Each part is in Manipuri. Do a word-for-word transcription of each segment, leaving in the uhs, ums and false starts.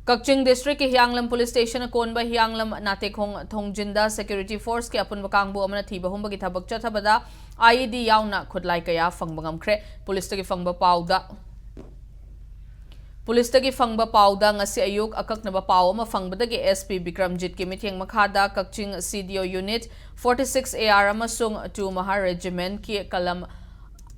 ꯀꯛꯆꯤꯡ ꯗꯤꯁꯇ꯭ꯔꯤꯛꯀꯤ ꯍꯤꯌꯥꯡꯂꯝ ꯄꯨꯂꯤꯁ ꯁ꯭ꯇꯦꯁꯟ ꯑꯀꯣꯟꯕ ꯍꯤꯌꯥꯡꯂꯝ ꯅꯥꯇꯦꯈꯣꯡ ꯊꯣꯡꯖꯤꯟꯗ ꯁꯦꯀ꯭ꯌꯨꯔꯤꯇꯤ ꯐꯣꯔꯁꯀꯤ ꯑꯄꯨꯟꯕ ꯀꯥꯡꯕꯨ ꯑꯃꯅ ꯊꯤꯕ ꯍꯨꯝꯕꯒꯤ ꯊꯕꯛ ꯆꯠꯊꯕꯗ ꯑꯥꯏꯏꯗꯤ ꯌꯥꯎꯅ ꯈꯨꯠꯂꯥꯏ ꯀꯌꯥ ꯐꯪꯕ ꯉꯝꯈ꯭ꯔꯦ꯫ ꯄꯨꯂꯤꯁꯇꯒꯤ ꯐꯪꯕ ꯄꯥꯎꯗ, ꯄꯨꯂꯤꯁꯇꯒꯤ ꯐꯪꯕ ꯄꯥꯎꯗ ꯉꯁꯤ ꯑꯌꯨꯛ ꯑꯀꯛꯅꯕ ꯄꯥꯎ ꯑꯃ ꯐꯪꯕꯗꯒꯤ ꯑꯦꯁ ꯄꯤ ꯕꯤꯀ꯭ꯔꯝꯖꯤꯠꯀꯤ ꯃꯤꯠꯌꯦꯡ ꯃꯈꯥꯗ ꯀꯛꯆꯤꯡ ꯁꯤ ꯗꯤ ꯑꯣ unit forty six A R ꯑꯃꯁꯨꯡ ꯇꯨ ꯃꯍꯥ ꯔꯦꯖꯤꯃꯦꯟꯠꯀꯤ ꯀꯂꯝ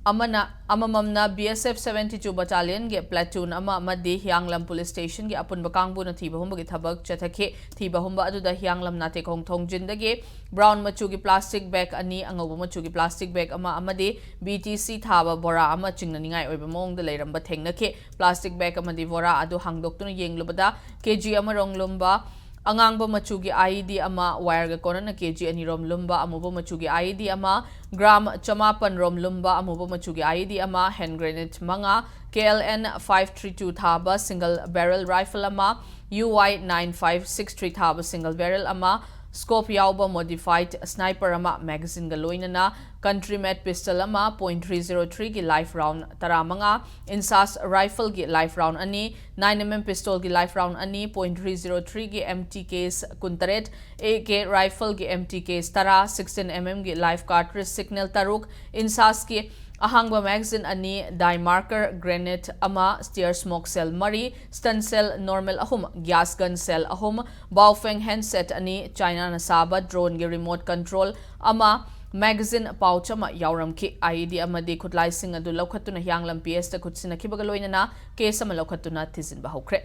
ꯑꯃꯅ, ꯑꯃꯃꯝꯅ ꯕꯤ ꯑꯦꯁ ꯑꯦꯐ ꯁꯚꯦꯟꯇꯤ ꯇꯨ ꯕꯇꯥꯂꯤꯌꯟꯒꯤ ꯄ꯭ꯂꯥꯇꯨꯟ ꯑꯃ ꯑꯃꯗꯤ ꯍꯤꯌꯥꯡꯂꯝ ꯄꯨꯂꯤꯁ ꯁ꯭ꯇꯦꯁꯟꯒꯤ ꯑꯄꯨꯟꯕ ꯀꯥꯡꯕꯨꯅ ꯊꯤꯕ ꯍꯨꯝꯕꯒꯤ ꯊꯕꯛ ꯆꯠꯊꯈꯤ꯫ ꯊꯤꯕ ꯍꯨꯝꯕ ꯑꯗꯨꯗ ꯍꯤꯌꯥꯡꯂꯝ ꯅꯥꯇꯦꯈꯣꯡ ꯊꯣꯡꯖꯤꯟꯗꯒꯤ ꯕ꯭ꯔꯥꯎꯟ ꯃꯆꯨꯒꯤ ꯄ꯭ꯂꯥꯁꯇꯤꯛ ꯕꯦꯒ ꯑꯅꯤ, ꯑꯉꯧꯕ ꯃꯆꯨꯒꯤ ꯄ꯭ꯂꯥꯁꯇꯤꯛ ꯕꯦꯒ ꯑꯃ ꯑꯃꯗꯤ ꯕꯤ ꯇꯤ ꯁꯤ ꯊꯥꯕ ꯕꯣꯔꯥ ꯑꯃ ꯆꯤꯡꯅꯅꯤꯡꯉꯥꯏ ꯑꯣꯏꯕ ꯃꯑꯣꯡꯗ ꯂꯩꯔꯝꯕ ꯊꯦꯡꯅꯈꯤ꯫ ꯄ꯭ꯂꯥꯁꯇꯤꯛ ꯕꯦꯒ ꯑꯃꯗꯤ ꯕꯣꯔꯥ ꯑꯗꯨ ꯍꯥꯡꯗꯣꯛꯇꯨꯅ ꯌꯦꯡꯂꯨꯕꯗ ꯀꯦ ꯖꯤ ꯑꯃ ꯔꯣꯝ ꯂꯨꯝꯕ ꯑꯉꯥꯡꯕ ꯃꯆꯨꯒꯤ ꯑꯥꯏ ꯏ ꯗꯤ ꯑꯃ, ꯋꯥꯌꯔꯒ ꯀꯣꯟꯅꯅ ꯀꯦ ꯖꯤ ꯑꯅꯤ ꯔꯣꯝ ꯂꯨꯝꯕ ꯑꯃꯨꯕ ꯃꯆꯨꯒꯤ ꯑꯥꯏ ꯏ ꯗꯤ ꯑꯃ, ꯒ꯭ꯔꯥꯝ ꯆꯃꯥꯄꯟ ꯔꯣꯝ ꯂꯨꯝꯕ ꯑꯃꯨꯕ ꯃꯆꯨꯒꯤ ꯑꯥꯏ ꯏ ꯗꯤ ꯑꯃ, ꯍꯦꯟ ꯒ꯭ꯔꯦꯅꯦꯗ ꯃꯉꯥ, K L N five three two ꯊꯥꯕ ꯁꯤꯡꯒꯜ ꯕꯦꯔꯦꯜ ꯔꯥꯏꯐꯜ ꯑꯃ, U I nine five six three ꯊꯥꯕ ꯁꯤꯡꯒꯜ ꯕꯦꯔꯦꯜ ꯑꯃ, ꯁ꯭ꯀꯣꯞ ꯌꯥꯎꯕ ꯃꯣꯗꯤꯐꯥꯏꯗ ꯁ꯭ꯅꯥꯏꯄꯔ ꯑꯃ, ꯃꯦꯒꯥꯖꯤꯟꯒ ꯂꯣꯏꯅꯅ ꯀꯟꯇ꯭ꯔꯤ ꯃꯦꯗ ꯄꯤꯁꯇꯜ ꯑꯃ, ꯄꯣꯏꯟꯠ ꯊ꯭ꯔꯤ ꯖꯤꯔꯣ ꯊ꯭ꯔꯤꯒꯤ ꯂꯥꯏꯐ ꯔꯥꯎꯟ ꯇꯔꯥꯃꯉꯥ, ꯏꯟꯁꯥꯁ ꯔꯥꯏꯐꯜꯒꯤ ꯂꯥꯏꯐ ꯔꯥꯎꯟ ꯑꯅꯤ, ꯅꯥꯏꯟ ꯑꯦꯝ ꯑꯦꯝ ꯄꯤꯁꯇꯣꯜꯒꯤ ꯂꯥꯏꯐ ꯔꯥꯎꯟ ꯑꯅꯤ, ꯄꯣꯏꯟꯠ ꯊ꯭ꯔꯤ ꯖꯤꯔꯣ ꯊ꯭ꯔꯤꯒꯤ ꯑꯦꯝ ꯇꯤ ꯀꯦꯁ ꯀꯨꯟꯇꯔꯦꯠ, ꯑꯦ ꯀꯦ ꯔꯥꯏꯐꯜꯒꯤ ꯑꯦꯝ ꯇꯤ ꯀꯦꯁ ꯇꯔꯥ, ꯁꯤꯛꯁꯇꯤꯟ ꯑꯦꯝ ꯑꯦꯝꯒꯤ ꯂꯥꯏꯐ ꯀꯥꯔꯇ꯭ꯔꯤꯖ ꯁꯤꯒꯅꯦꯜ ꯇꯔꯨꯛ, ꯏꯟꯁꯥꯁꯀꯤ ꯑꯍꯥꯡꯕ ꯃꯦꯒꯥꯖꯤꯟ ꯑꯅꯤ, ꯗꯥꯏ ꯃꯥꯔꯀꯔ ꯒ꯭ꯔꯦꯅꯦꯗ ꯑꯃ, ꯁ꯭ꯇꯤꯌꯔ ꯁ꯭ꯃꯣꯛ ꯁꯦꯜ ꯃꯔꯤ, ꯁ꯭ꯇꯟ ꯁꯦꯜ ꯅꯣꯔꯃꯦꯜ ꯑꯍꯨꯝ, ꯒ꯭ꯌꯥꯁ ꯒꯟ ꯁꯦꯜ ꯑꯍꯨꯝ, ꯕꯥꯎꯐꯦꯡ ꯍꯦꯟꯗꯁꯦꯠ ꯑꯅꯤ, ꯆꯥꯏꯅꯥꯅ ꯁꯥꯕ ꯗ꯭ꯔꯣꯟꯒꯤ ꯔꯤꯃꯣꯠ ꯀꯟꯇ꯭ꯔꯣꯜ ꯑꯃ, ꯃꯦꯒꯥꯖꯤꯟ ꯄꯥꯎꯆ ꯑꯃ ꯌꯥꯎꯔꯝꯈꯤ꯫ ꯑꯥꯏ ꯏ ꯗꯤ ꯑꯃꯗꯤ ꯈꯨꯠꯂꯥꯏꯁꯤꯡ ꯑꯗꯨ ꯂꯧꯈꯠꯇꯨꯅ ꯍꯤꯌꯥꯡꯂꯝ ꯄꯤ ꯑꯦꯁꯇ ꯈꯨꯠꯁꯤꯟꯅꯈꯤꯕꯒ ꯂꯣꯏꯅꯅ ꯀꯦꯁ ꯑꯃ ꯂꯧꯈꯠꯇꯨꯅ ꯊꯤꯖꯤꯟꯕ ꯍꯧꯈ꯭ꯔꯦ꯫